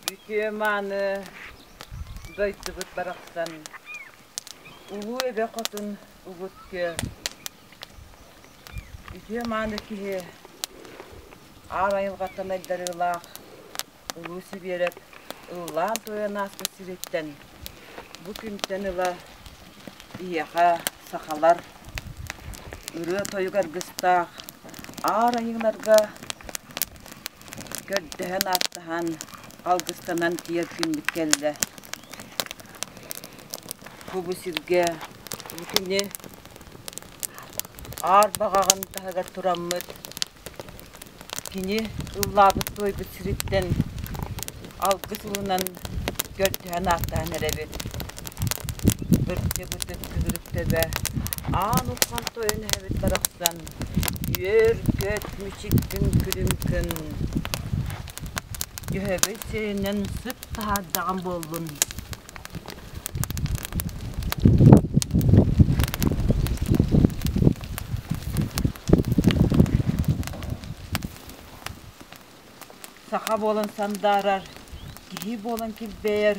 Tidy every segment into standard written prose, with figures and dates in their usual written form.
Үтүө-мааны дойдубут барахсан, Улуу Эбэ Хотун Угут Күөл. Үтүө-мааны киһи аан айылҕаттан айдарыылаах Улуу Сибиэрэп ыллаан-туойан ааспыт сириттэн бу күнтэн ыла биһиэхэ сахалар ырыа-тойук аргыстаах аар айыыларга көрдөһөн-ааттаһан, алгыстанан тиийэр күммүт кэллэ. Бу сиргэ бу күнү аар баҕаҕын таһыгар тураммыт кини ыллаабыт-туойбут сириттэн алгыс ылынан көрдөһөн-ааттаһан эрэбит. Бырдьыбытык кыһырык төбө аан уххан тойон эһэбит барахсан үөр-көт мүчүк күн күлүм күн Дьөһөгөй сиринэн сыт таһаардаҕым буоллун. Саха буолан сандаарар, киһи буолан килбэйэр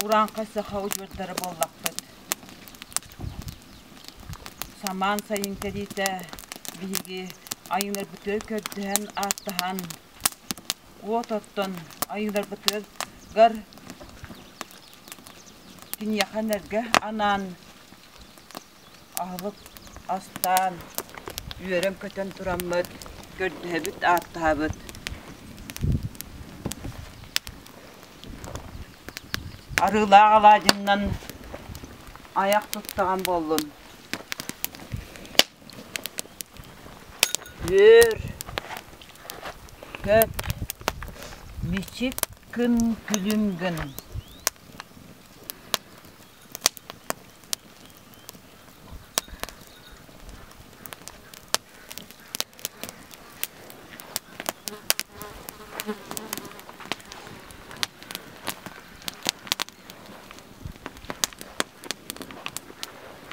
урааҥхай саха удьуордара буоллахпыт. Самаан сайын кэлиитэ биһиги айыыларбытыгар көрдөһөн ааттаһан, уот оттон айыыларбытыгар киниэхэ энэргэ анаан аһылык астаан, үөрэн-көтөн тураммыт көрдөһөбүт, ааттаһабыт. Арыылаах алаадьыннан айах туттаҕан буоллун. Үөр, көт, мичик гын күлүм гын.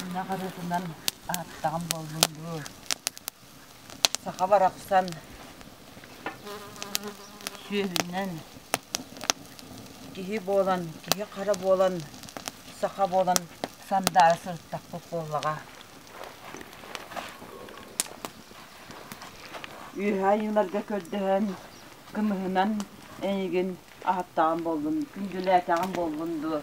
Ынах арыытынан аһаттаҕым буоллун дуу, саха барахсан сүөһүнэн киһи буолан, киһи хара буолан, саха буолан сандаара сырыттахпыт буоллаҕа. Үөһээ айыыларга көрдөһөн, кымыһынан эйигин аһаттаҕым буоллун, күндүлээтэҕим буоллун дуо?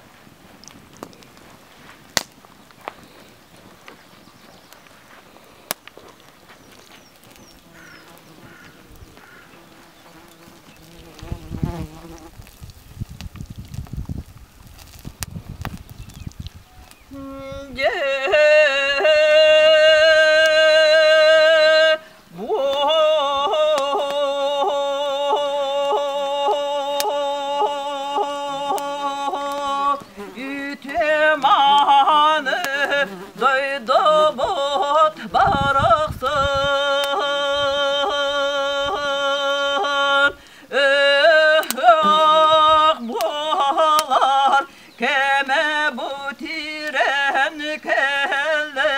Үтүө-мааны дойдубут барахсан ыһыах буолар кэмэ бу тирээн кэллэ.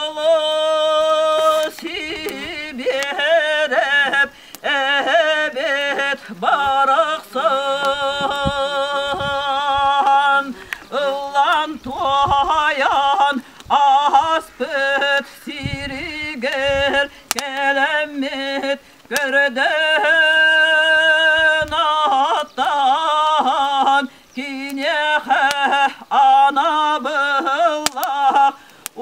Олус сибиэрэп эбит барахсан ыллан туойан ааспыт сиригэр кэлэммит көрдөөн аттаан киниэхэ анабыллаах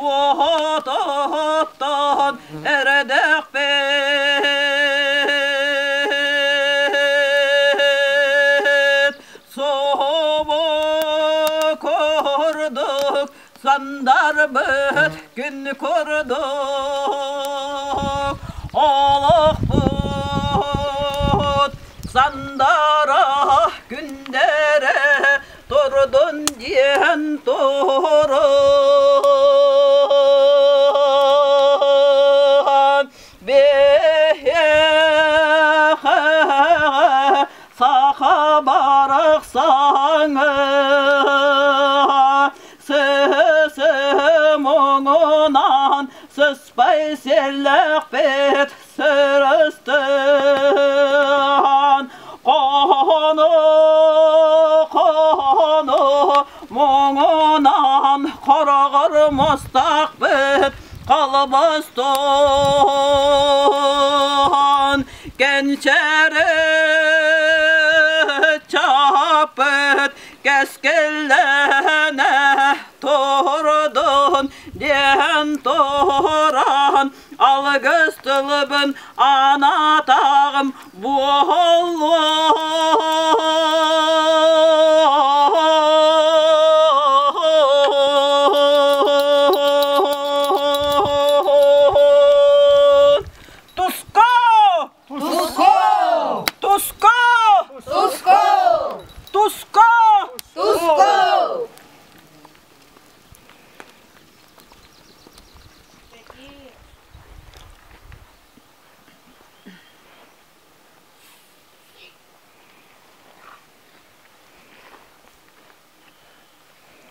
уотуттан эрэдэхпит собо курдук сандарбыт күн курдук олохпут сандара күндэрэ турдун диэн туран биһиэхэ саха барахсаҥа сыһы муҥунан сыспай сиэллээхпит. сырыстыан Хоно, хоно, муҥунан хороҕор мустахпыт Холбостон кэнчээри чаппыт кэскиллэнэ турдун диэн туран алгыс тылбын анаатаҕым буолуо. Туско! Туско! Туско! Туско! Туско! Туско!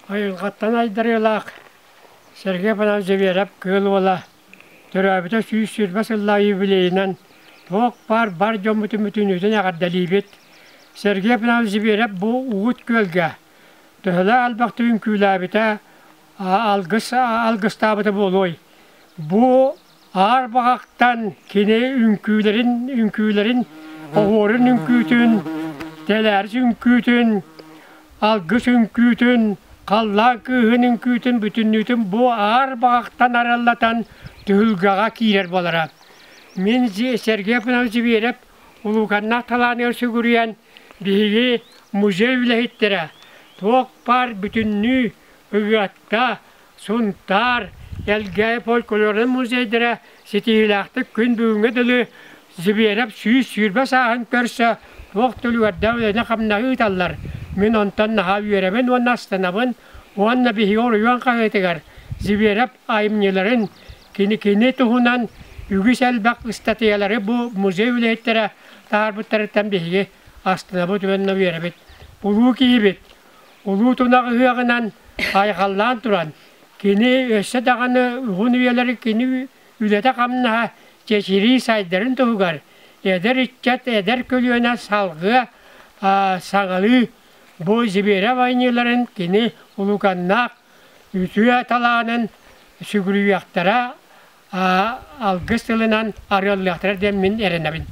Айылҕаттан айдарыылаах Сергей Иванович Зверев Кыыл Уола төрөөбүтэ 120 сыллаах юбилейынан туох баар бар дьоммутун бүтүннүүтүн эҕэрдэлиибит. Сергей Иванович Зверев бу Угут Күөлгэ төһөлөөх элбэхтик үҥкүүлээбитэ, алгыс алгыстаабыта буолуой? Бу аар баҕахтан кини үҥкүүлэрин үҥкүүлэрин оһуорун үҥкүүтүн, тэлээрис үҥкүүтүн, алгыс үҥкүүтүн, халлаан кыыһын үҥкүүтүн бүтүннүүтүн бу аар баҕахтан араллатан түһүлгэҕэ киирэр буолара. Мин Сергей Иванович Зверев улууканнаах талааныгар сүгүрүйэн биһиги музей үлэһиттэрэ туох баар бүтүннүү Ыгыатта, Сунтаар, Элгээйи фольклорун музейдара ситиһиилээхтик күн бүгүҥҥэ дылы Зверев 120 сааһын көрсө туох да үлүгэрдээх үлэни-хамнаһы ыыталлар. Мин онтон наһаа үөрэбин уонна астынабын уонна биһиги оройуон хаһыатыгар Зверев айымньыларын, кини кини туһунан үгүс элбэх ыстатыйалары бу музей үлэһиттэрэ таһаарбыттарыттан биһиги астынабыт уонна үөрэбит. Улуу киһибит Улуу Тунах ыһыаҕынан айхаллаан туран, кини өссө даҕаны уһун үйэлэри кини үлэтэ-хамнаһа чэчирии сайдарын туһугар эдэр ыччат, эдэр көлүөнэ салгыа саҥалыы бу Зверев айымньыларын кини улууканнаах үтүө талаанын сүгүрүйүөхтэрэ, алгыс тылынан арыаллыахтара диэн мин эрэнэбин.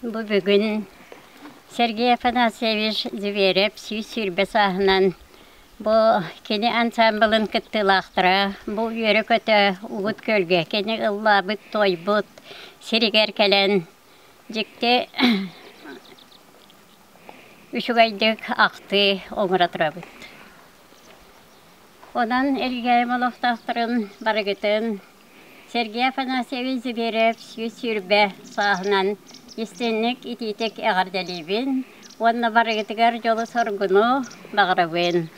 Бу бүгүн Сергей Афанасьевич Зверев 120 сааһынан Бу кини ансаамбылын кыттыылаахтара бу үөрэ-көтө Угут Күөлгэ кини ыллаабыт-туойбут сиригэр кэлэн дьикти үчүгэйдик ахтыы оҥоро турабыт. Онон Элгээйим олохтоохторун барыгытын Сергей Афанасьевич Зверев 120 сааһынан истиҥник итиитик эҕэрдэлиибин уонна барыгытыгар дьолу-соргуну баҕарабын.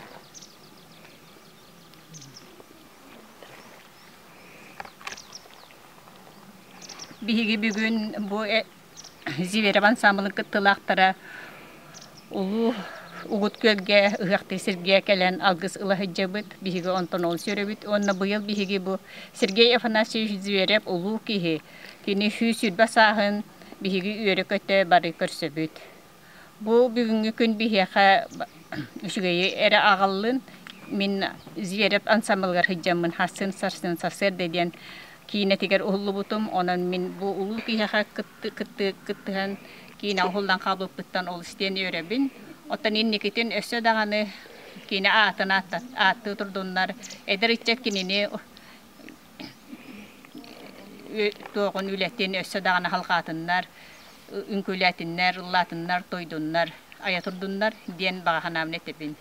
Биһиги бүгүн бу Зверев ансаамбылын кыттыылаахтара Улуу Угут Күөлгэ ыһыахтыы сиргэ кэлэн алгыс ыла сылдьабыт. Биһиги онтон ол сүрэбит. Уонна быйыл биһиги бу Сергей Афанасьевич Зверев улуу киһи. Кини 120 сааһын биһиги үөрэ-көтө бары көрсөбүт. Бу бүгүҥҥү күн биһиэхэ үчүгэйи эрэ аҕаллын. Мин Зверев ансамблыгар сылдьаммын сарсын сарсын сарсыарда диэн киинэтигэр уһуллубутум. Онон мин бу улуу киһиэхэ кыттыһан киинэ уһуллан хаалбыппыттан олус диэн үөрэбин. Оттон инникитин өссө даҕаны киинэ аатын ааттыы турдуннар, эдэр ыччат кинини туоҕун үлэтин өссө даҕаны халҕаатыннар, үҥкүүлээтиннэр, ыллаатыннар, тойдуннар, айа турдуннар диэн баҕа санаабын этэбин.